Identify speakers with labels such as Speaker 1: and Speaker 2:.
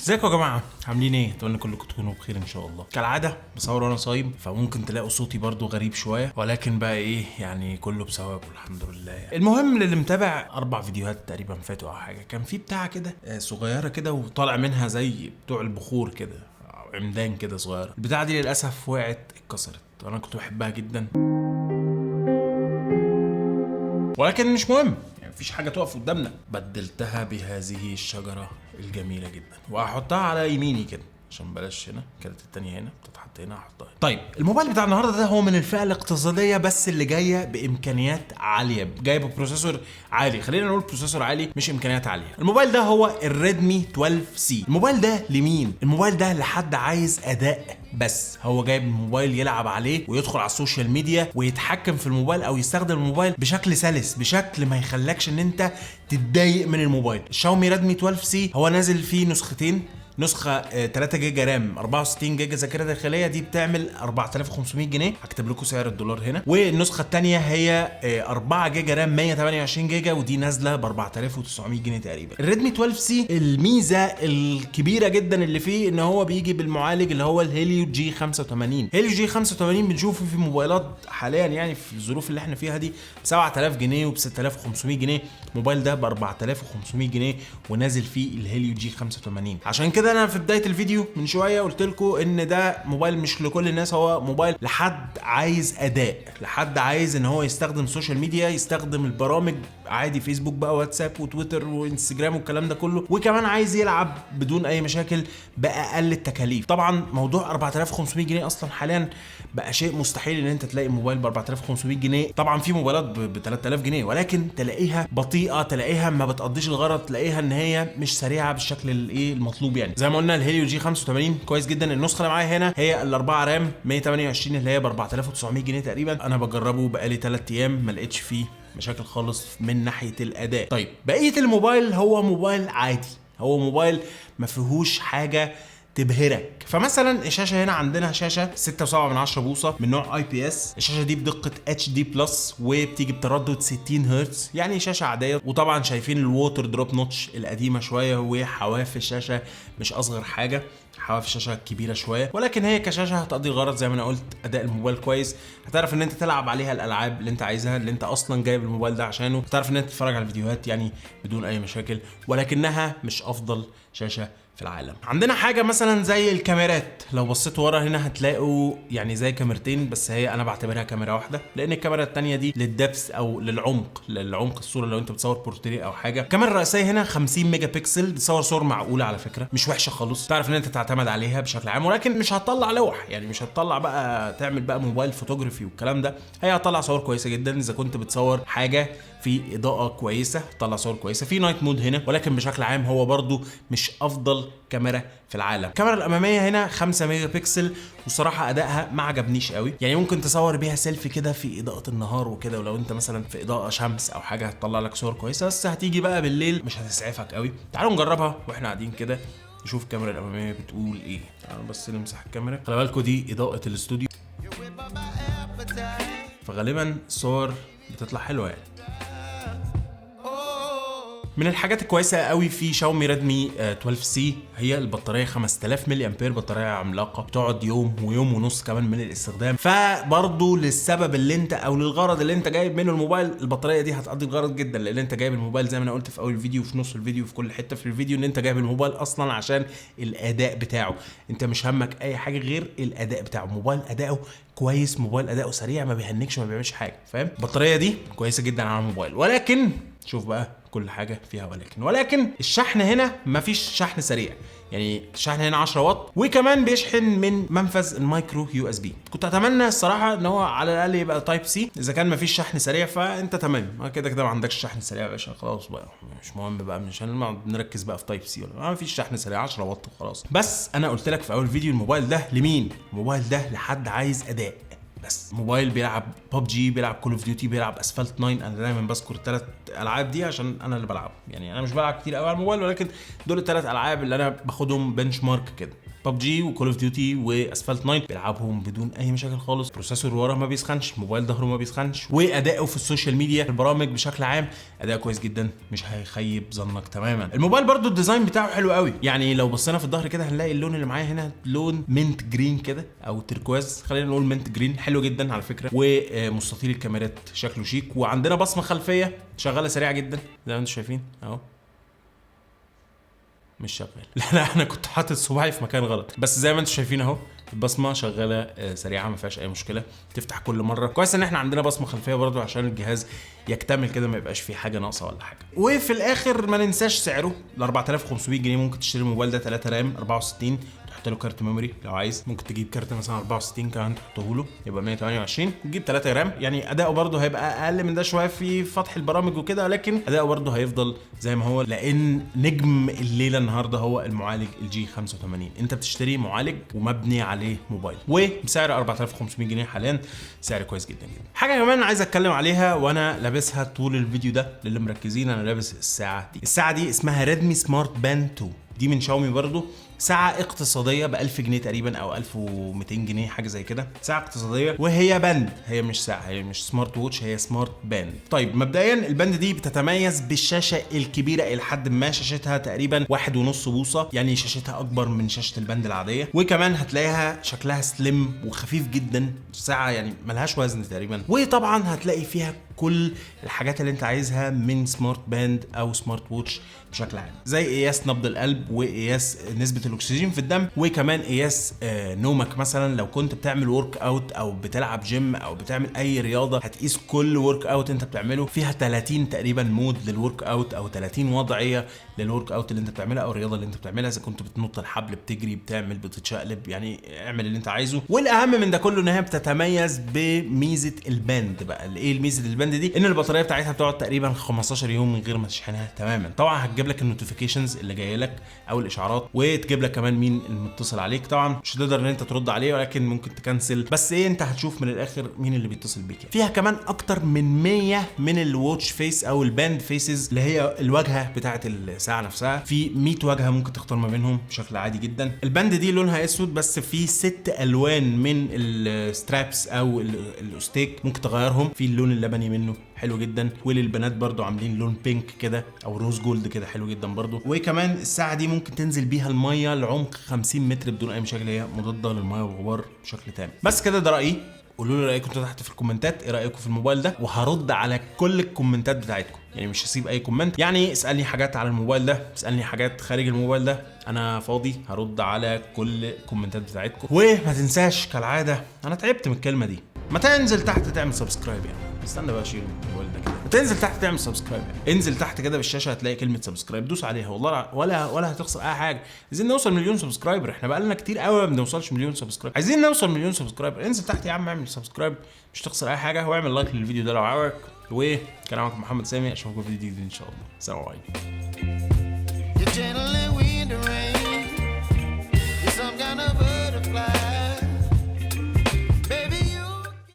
Speaker 1: ازيكم يا جماعة؟ عاملين ايه؟ اتمنى كلكم تكونوا بخير ان شاء الله. كالعادة بصور وانا صايم، فممكن تلاقوا صوتي برضو غريب شوية، ولكن بقى ايه يعني كله بثوابه الحمد لله يعني. المهم للي متابع 4 فيديوهات تقريبا فاتوا او حاجة، كان في بتاعه كده صغيرة كده وطالع منها زي بتوع البخور كده، عمدان كده صغيرة. البتاعه دي للاسف وقعت اتكسرت، وانا كنت بحبها جدا، ولكن مش مهم يعني مفيش حاجة تقف قدامنا. بدلتها بهذه الشجرة الجميلة جدا، وهحطها على يميني كده عشان بلاش هنا، كانت التانية هنا بتتحط هنا، هحطها هنا. طيب الموبايل بتاع النهارده ده هو من الفئة الاقتصادية بس اللي جاية بإمكانيات عالية، جاية ب processor عالي، خلينا نقول processor عالي مش إمكانيات عالية. الموبايل ده هو ال Redmi 12C. الموبايل ده لمين؟ الموبايل ده لحد عايز أداء بس، هو جايب الموبايل يلعب عليه ويدخل على ال social media ويتحكم في الموبايل او يستخدم الموبايل بشكل سلس، بشكل ما يخلكش ان انت تتضايق من الموبايل. الشاومي Redmi 12C هو نازل فيه نسختين، نسخة 3 جيجا RAM 64 جيجا ذاكرة داخلية، دي بتعمل 4500 جنيه، هكتب لكم سعر الدولار هنا. والنسخة التانية هي 4 جيجا RAM 128 جيجا، ودي نازلة ب 4900 جنيه تقريبا. ال Redmi 12C الميزة الكبيرة جدا اللي فيه ان هو بيجي بالمعالج اللي هو ال Helio G 85. Helio G 85 بنشوفه في موبايلات حاليا يعني في الظروف اللي احنا فيها دي ب 7000 جنيه وب 6500 جنيه، الموبايل ده ب 4500 جنيه ونازل فيه ال Helio G 85. عشان كده انا في بداية الفيديو من شوية قلت لكم ان ده موبايل مش لكل الناس، هو موبايل لحد عايز اداء، لحد عايز ان هو يستخدم social media، يستخدم البرامج عادي، فيسبوك بقى واتساب وتويتر وانستجرام والكلام ده كله، وكمان عايز يلعب بدون اي مشاكل باقل التكاليف. طبعا موضوع 4500 جنيه اصلا حاليا بقى شيء مستحيل ان انت تلاقي موبايل ب 4500 جنيه. طبعا في موبايلات ب 3000 جنيه، ولكن تلاقيها بطيئه، تلاقيها ما بتقضيش الغرض، تلاقيها ان هي مش سريعة بالشكل الايه المطلوب. يعني زي ما قلنا ال Helio G 85 كويس جدا. النسخة اللي معايا هنا هي ال 4 RAM 128 اللي هي ب 4900 جنيه تقريبا. انا بجربه بقالي 3 ايام ما لقيتش فيه مشاكل خالص من ناحية الاداء. طيب بقية الموبايل هو موبايل عادي، هو موبايل ما فيهوش حاجة تبهرك. فمثلا الشاشة هنا عندنا شاشة 6.7 بوصه من نوع IPS، الشاشة دي بدقة HD plus وبتيجي بتردد 60 هرتز، يعني شاشة عادية. وطبعا شايفين ال water drop notch القديمة شوية، وحواف الشاشة مش اصغر حاجة، حواف الشاشة كبيرة شوية، ولكن هي كشاشه هتقضي الغرض. زي ما انا قلت اداء الموبايل كويس، هتعرف ان انت تلعب عليها الالعاب اللي انت عايزها، اللي انت اصلا جايب الموبايل ده عشانه، هتعرف ان انت تتفرج على الفيديوهات يعني بدون اي مشاكل، ولكنها مش افضل شاشة في العالم. عندنا حاجة مثلا زي الكاميرات، لو بصيت ورا هنا هتلاقوا يعني زي كاميرتين، بس هي انا بعتبرها كاميرا واحدة لان الكاميرا الثانية دي لل depth او للعمق، للعمق الصورة لو انت بتصور بورتريه او حاجة. الكاميرا الرئيسية هنا 50 ميجا بكسل، بتصور صور معقولة على فكرة، مش وحشة خالص، تعرف ان انت تعتمد عليها بشكل عام، ولكن مش هتطلع لوح، يعني مش هتطلع بقى تعمل بقى mobile photography والكلام ده. هي هتطلع صور كويسة جدا اذا كنت بتصور حاجة في اضاءه كويسة، هتطلع صور كويسة في night mode هنا، ولكن بشكل عام هو برضو مش افضل كاميرا في العالم. الكاميرا الامامية هنا 5 ميجا بكسل، وصراحة ادائها ما عجبنيش قوي، يعني ممكن تصور بيها سيلفي كده في اضاءه النهار وكده، ولو انت مثلا في اضاءه شمس او حاجة هتطلع لك صور كويسة، بس هتيجي بقى بالليل مش هتسعفك قوي. تعالوا نجربها واحنا قاعدين كده نشوف الكاميرا الامامية بتقول ايه. تعالوا بس نمسح الكاميرا، خلي بالكوا دي اضاءه الاستوديو، فغالبا الصور بتطلع حلوة يعني. من الحاجات الكويسة قوي في شاومي Redmi 12C هي البطارية 5000 ملي امبير، بطارية عملاقة بتقعد يوم ويوم ونص كمان من الاستخدام. فبرضه للسبب اللي انت او للغرض اللي انت جايب منه الموبايل، البطارية دي هتقضي الغرض جدا، لان انت جايب الموبايل زي ما انا قلت في اول الفيديو وفي نص الفيديو وفي كل حتة في الفيديو ان انت جايب الموبايل اصلا عشان الاداء بتاعه، انت مش همك اي حاجة غير الاداء بتاعه. موبايل اداؤه كويس، موبايل اداؤه سريع، ما بيهنكش، ما بيعملش حاجة، فاهم؟ البطارية دي كويسة جدا على الموبايل، ولكن شوف بقى كل حاجة فيها ولكن الشحن هنا مفيش شحن سريع، يعني الشحن هنا 10 واط، وكمان بيشحن من منفذ ال micro USB. كنت اتمنى الصراحة ان هو على الاقل يبقى type C، اذا كان مفيش شحن سريع فانت تمام، كده كده ما عندكش شحن سريع يا باشا، خلاص بقى مش مهم بقى، مش هنقعد نركز بقى في type C ولا ما فيش شحن سريع، 10 واط وخلاص. بس انا قلت لك في اول فيديو الموبايل ده لمين؟ الموبايل ده لحد عايز اداء بس، موبايل بيلعب ببجي، بيلعب Call of Duty، بيلعب اسفلت 9. انا دايما بذكر الثلاث العاب دي عشان انا اللي بلعب، يعني انا مش بلعب كتير قوي على الموبايل، ولكن دول الثلاث العاب اللي انا باخدهم benchmark كده، PUBG PUBG و Call of Duty و Asphalt 9 بيلعبهم بدون اي مشاكل خالص. processor ورا ما بيسخنش، موبايل ظهره ما بيسخنش، واداؤه في ال social media، البرامج بشكل عام، اداء كويس جدا، مش هيخيب ظنك تماما. الموبايل برضو ال design بتاعه حلو قوي. يعني لو بصينا في الظهر كده هنلاقي اللون اللي معايا هنا لون mint green كده او تركواز، خلينا نقول mint green، حلو جدا على فكره. ومستطيل الكاميرات شكله شيك، وعندنا بصمة خلفية شغالة سريعة جدا زي ما انتم شايفين اهو. مش شغال، لا لا، انا كنت حاطط صباعي في مكان غلط. بس زي ما انتم شايفين اهو، البصمة شغالة سريعه، ما فيهاش اي مشكله، تفتح كل مره. كويس ان احنا عندنا بصمة خلفية برضو عشان الجهاز يكتمل كده، ما يبقاش فيه حاجة ناقصه ولا حاجه. وفي الاخر ما ننساش سعره، ال 4500 جنيه ممكن تشتري الموبايل ده 3 RAM 64، تحط له كارت memory لو عايز، ممكن تجيب كارت مثلا 64 كمان تحطه له يبقى 128، تجيب 3 RAM. يعني اداؤه برضه هيبقى اقل من ده شوية في فتح البرامج وكده، ولكن اداؤه برضه هيفضل زي ما هو، لان نجم الليلة النهارده هو المعالج ال G 85. انت بتشتري معالج ومبني عليه موبايل، وبسعر 4500 جنيه حاليا، سعر كويس جدا جدا. حاجة كمان عايز اتكلم عليها وانا لابسها طول الفيديو ده، للي مركزين، انا لابس الساعة دي. الساعة دي اسمها Redmi Smart Band 2، دي من شاومي برضو، ساعة اقتصادية ب 1000 جنيه تقريبا او 1200 جنيه، حاجة زي كده. ساعة اقتصادية وهي band، هي مش ساعة، هي مش smart watch، هي smart band. طيب، مبدئيا ال band دي بتتميز بالشاشة الكبيرة الى حد ما، شاشتها تقريبا 1.5 بوصة، يعني شاشتها اكبر من شاشة ال band العادية. وكمان هتلاقيها شكلها slim وخفيف جدا، ساعة يعني ملهاش وزن تقريبا. وطبعا هتلاقي فيها كل الحاجات اللي انت عايزها من smart band او smart watch بشكل عام، زي قياس نبض القلب وقياس نسبه الاكسجين في الدم، وكمان قياس نومك. مثلا لو كنت بتعمل workout او بتلعب جيم او بتعمل اي رياضه، هتقيس كل workout انت بتعمله. فيها 30 تقريبا mode لل workout او 30 وضعية لل workout اللي انت بتعملها او الرياضة اللي انت بتعملها، اذا كنت بتنط الحبل، بتجري، بتعمل، بتتشقلب، يعني اعمل اللي انت عايزه. والاهم من ده كله ان هي بتتميز بميزه ال band. بقى ايه الميزة ال band دي؟ ان البطارية بتاعتها بتقعد تقريبا 15 يوم من غير ما تشحنها تماما. طبعا هتجيب لك ال notifications اللي جاية لك او الاشعارات، وتجيب لك كمان مين المتصل عليك. طبعا مش هتقدر ان انت ترد عليه، ولكن ممكن ت cancel، بس ايه، انت هتشوف من الاخر مين اللي بيتصل بيك يعني. فيها كمان اكتر من 100 من ال watch face او ال band faces، اللي هي الواجهة بتاعه الساعة نفسها. في 100 واجهه ممكن تختار ما بينهم بشكل عادي جدا. ال band دي لونها اسود، بس في ست الوان من ال straps او الاوستيك ممكن تغيرهم. في اللون اللبني منه حلو جدا، وللبنات برضو عاملين لون pink كده او rose gold كده، حلو جدا برضو. وكمان الساعة دي ممكن تنزل بيها المية لعمق 50 متر بدون اي مشاكل، هي مضادة للمية والغبار بشكل تام. بس كده، ده رايي. قولوا لي رايكم انتوا تحت في الكومنتات، ايه رايكم في الموبايل ده؟ وهرد على كل الكومنتات بتاعتكم، يعني مش هسيب اي comment. يعني اسالني حاجات على الموبايل ده، اسالني حاجات خارج الموبايل ده، انا فاضي، هرد على كل الكومنتات بتاعتكم. وما تنساش كالعاده، انا تعبت من الكلمة دي، ما تنزل تحت تعمل subscribe. يعني استنى بقى اشيل الموبايل ده كده. ما تنزل تحت تعمل subscribe. يعني انزل تحت كده بالشاشة هتلاقي كلمة subscribe، دوس عليها، والله ولا هتخسر اي حاجه. عايزين نوصل مليون subscriber، احنا بقالنا كتير قوي ما بنوصلش مليون subscriber، عايزين نوصل مليون subscriber. انزل تحت يا عم اعمل subscribe، مش تخسر اي حاجه، واعمل like للفيديو ده لو عجبك. وكان معاكم محمد سامي، اشوفكم في فيديو جديد ان شاء الله. سلام عليكم.
Speaker 2: You gently wind the rain.